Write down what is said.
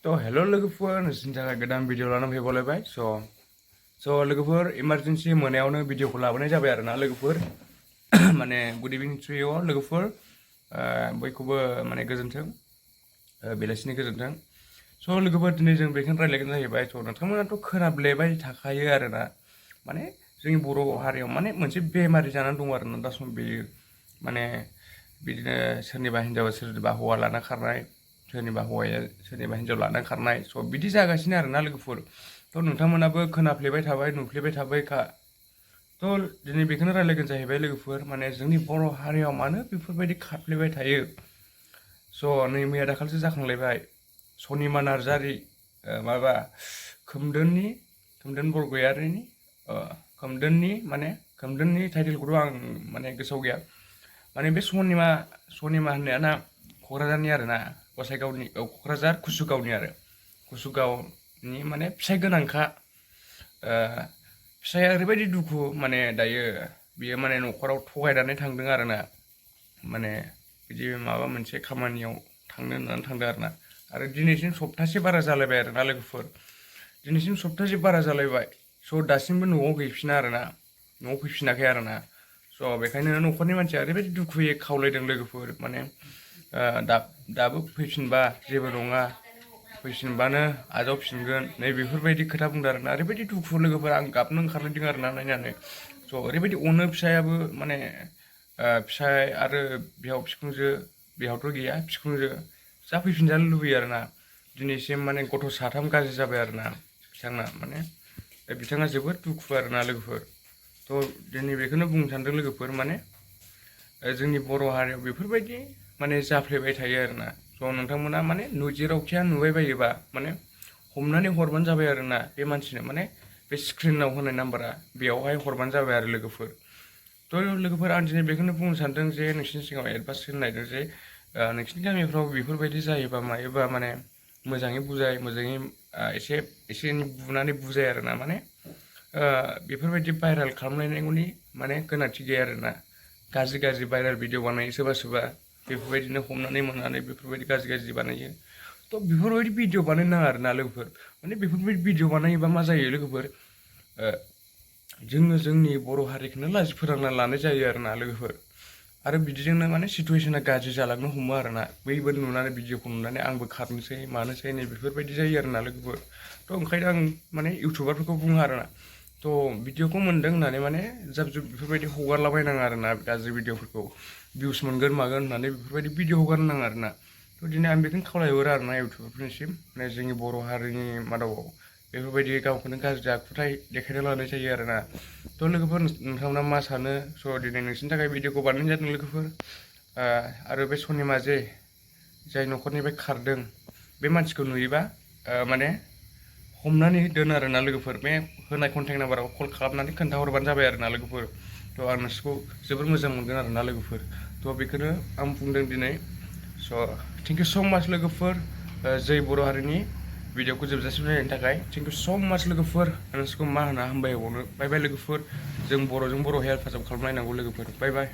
तो हेलो लोगोफोर नोंसिनि थाखाय गोदान भिडिअ लानानै फैबावलायबाय लोगोफोर इमारजेन्सि मोनायावनो भिडिअखौ लाबोनाय जाबाय आरोना लोगोफोर माने गुड इभिनिं टु इउ लोगोफोर बयखौबो माने गोजोन्थों बेलासिनि गोजोन्थों लोगोफोर दिनै जों बेखौनो रायलायगोन जाहैबाय नोंथांमोनाथ' खोनाब्लेबाय थाखायो आरोना माने जोंनि बर' हारियाव माने मोनसे बेमारि जानानै दं आरोना दा सम बेयो माने बिदिनो सोरनिबा हिनजावा सोरनिबा हौवा लाना खारनाय सोरनिबा हौवाया सोरनिबा हिनजाव लाना खारनाय बिदि जागासिनो आरोना लोगोफोर नोंथांमोनाबो खोनाफ्लेबाय थाबाय नुफ्लेबाय थाबायखा दिनै बेखौनो रायलायगोन जाहैबाय लोगोफोर माने जोंनि बर' हारियाव मानो बेफोरबायदि खारफ्लेबाय थायो नै मैया दाखालिसो जाखांलायबाय सनिमा नार्जारि माबा खोमदोन बरगयारिनि खोमदोननि टाइटेलखौथ' आं माने गोसोआव गैया माने बे सनिमा होननाया ना क'क्राझारनि आरोना गसाइगावनि क'क्राझार कुसुगावनि माने फिसाइ गोनांखा फिसाया ओरैबायदि दुखु माने दायो बियो माने न'खराव थगायनानै थांदों आरोना माने बिदि माबा मोनसे खामानियाव थांनो होननानै थांदों आरोना आरो दिनैसिम सप्तासे बारा जालायबाय आरोना लोगोफोर दिनैसिम सप्तासे बारा जालायबाय दासिमबो न'आव गैफिना आरोना न'आव फैफिनाखै आरोना बेखायनो न'खरनि मानसिया ओरैबायदि दुखुयै खावलायदों लोगोफोर माने दाबो फैफिनबा जेबो नङा फैफिनबानो आजावफिनगोन नै बेफोरबायदि खोथा बुंदों आरोना ओरैबायदि दुखु लोगोफोर आं गाबनो ओंखारलायदों आरोना नायनानै ओरैबायदि अनो फिसायाबो माने फिसाय आरो बिहावथ' गैया बिखुनजो जा फैफिनजानो लुबैयो आरोना दिनैसिम माने गथ' साथाम गाज्रि जाबाय आरोना बिथांना माने बिथाङा जोबोद दुखु आरोना लोगोफोर दिनै बेखौनो बुंनो सानदों लोगोफोर माने जोंनि बर' हारियाव बेफोरबायदि माने जाफ्लेबाय थायो आरोना नोंथांमोना माने जेरावखिया नुबाय बायोबा माने हमनानै हरबानो जाबाय आरोना बे मानसिनो माने बे स्क्रिनाव होनाय नाम्बारा बेयावहाय हरबानो जाबाय आरो लोगोफोर आं दिनै बेखौनो बुंनो सानदों जे नोंसिनि सिगाङाव एडभाइस होनो नागिरदों जे नोंसिनि गामिफ्राव बेफोरबायदि जायोबा मायोबा माने मोजाङै एसे एनै बुनानै बुजाय आरोना माने बेफोरबायदि भाइरेल खालामलायनांगौनि माने गोनांथि गैया आरोना गाज्रि भाइरेल भिडिअ बानायो सोरबा बेफोरबायदिनो हमनानै मोननानै बेफोरबायदि गाज्रि बानायो बेफोरबायदि भिडिअ बानायनो नाङा आरोना लोगोफोर माने बेफोरबायदि भिडिअ बानायोबा मा जायो लोगोफोर जोङो जोंनि बर' हारिखौनो लाजि फोनांना लानाय जायो आरोना लोगोफोर आरो बिदिजोंनो माने सिटुवेसना गाज्रि जालांनो हमो आरोना बैबो नुनानै भिडिअखौ नुनानै आंबो खारनोसै मानोसै नै बेफोरबायदि जायो आरोना लोगोफोर ओंखायनो आं माने इउटुबारफोरखौ बुङो आरोना भिडिअखौ मोन्दों होननानै माने जाब जुब बेफोरबायदि हगारलाबायनाङा आरोना गाज्रि भिडिअफोरखौ भिउस मोनगोन मागोन होननानै बेफोरबायदि भिडिअ हगारनो नाङा आरोना दिनै आं बेखौनो खावलायहरो आरोना इउटुबारफोरनिसिम माने जोंनि बर' हारिनि मादाव बेफोरबायदि गावखौनो गाज्रि आखुथाय देखायना लानाय जायो आरोना लोगोफोर नोंथांमोना मा सानो दिनै नोंसिनि थाखाय भिडिअखौ बानायनाय जादों लोगोफोर आरो बे सनिमा जाय न'खरनिफ्राय खारदों बे मानसिखौ नुयोबा माने हमनानै दोन आरोना लोगोफोर बे होनाय कन्टेक्ट नाम्बाराव कल खालामनानै खोन्थाहरबानो जाबाय आरोना लोगोफोर आं नोंसोरखौ जोबोर मोजां मोनगोन आरोना लोगोफोर बेखौनो आं बुंदों दिनै थेंक इउ स' माच लोगोफोर जै बर' हारिनि भिडिअखौ जोबजासिम नायनायनि थाखाय थेंक इउ स' माच लोगोफोर नोंसोरखौ मा होना हामबाय होबावनो बाय बाय लोगोफोर जों बर'जों बर' हेल्प हेफाजाब खालामलायनांगौ लोगोफोर बाय बाय